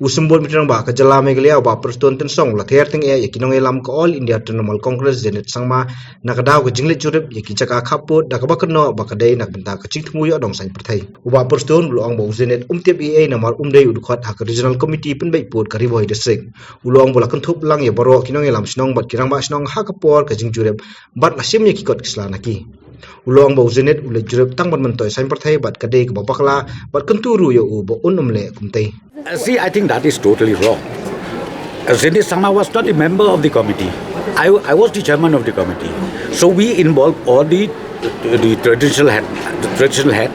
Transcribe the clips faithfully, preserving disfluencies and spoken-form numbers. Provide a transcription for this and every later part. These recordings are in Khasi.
U Symbud Rangbah ka jylla Meghalaya, u Bah Prestone Tynsong, u la thayer tyngeh ïa ki nongïalam ka All India Trinamool Congress, Zenith Sangma, na ka daw ka jingleit jurip ïa ki jaka khappud da kaba kynnoh ba ka dei na ka bynta ka jingthmu ïoh dong saiñ pyrthei. U Bah Prestone u la ong ba u Zenith um tip ei ei namar um dei u dkhot ha ka Regional Committee pynbeit pud ka Ri Bhoi District. U la ong ba la kynthup lang ïa baroh ki nongïalam shnong bad ki rangbah shnong ha ka por ka jingjurip bad la shim ïa ki kot ki sla na ki. U la ong ba u Zenith u leit jurip tang ban myntoi saiñ pyrthei bad ka dei kaba bakla bad kyntu ruh ïa u ba un ym leh kumtei. Uh, see, I think that is totally wrong. Uh, Zenith Sangma was not a member of the committee. I, I was the chairman of the committee. So we involved all the, the traditional head, the traditional head,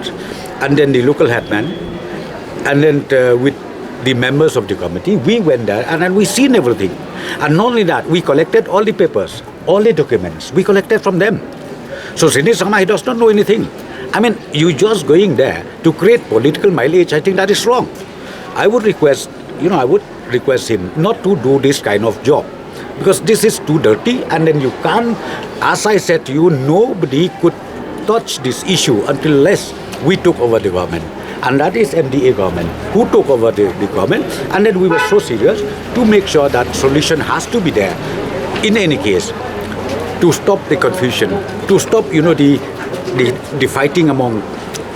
and then the local headman, and then uh, with the members of the committee, we went there and then we seen everything. And not only that, we collected all the papers, all the documents. We collected from them. So Zenith Sangma, he does not know anything. I mean, you just going there to create political mileage, I think that is wrong. I would request, you know, I would request him not to do this kind of job because this is too dirty and then you can't, as I said to you, nobody could touch this issue until less we took over the government. And that is M D A government who took over the, the government. And then we were so serious to make sure that solution has to be there in any case to stop the confusion, to stop, you know, the, the, the fighting among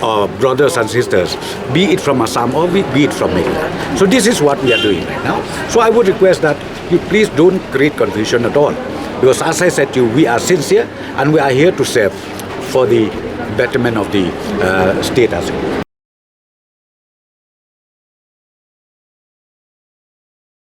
uh, brothers and sisters, be it from Assam or be, be it from Meghalaya. So this is what we are doing right now. So I would request that you please don't create confusion at all. Because as I said to you, we are sincere and we are here to serve for the betterment of the uh, state as a whole.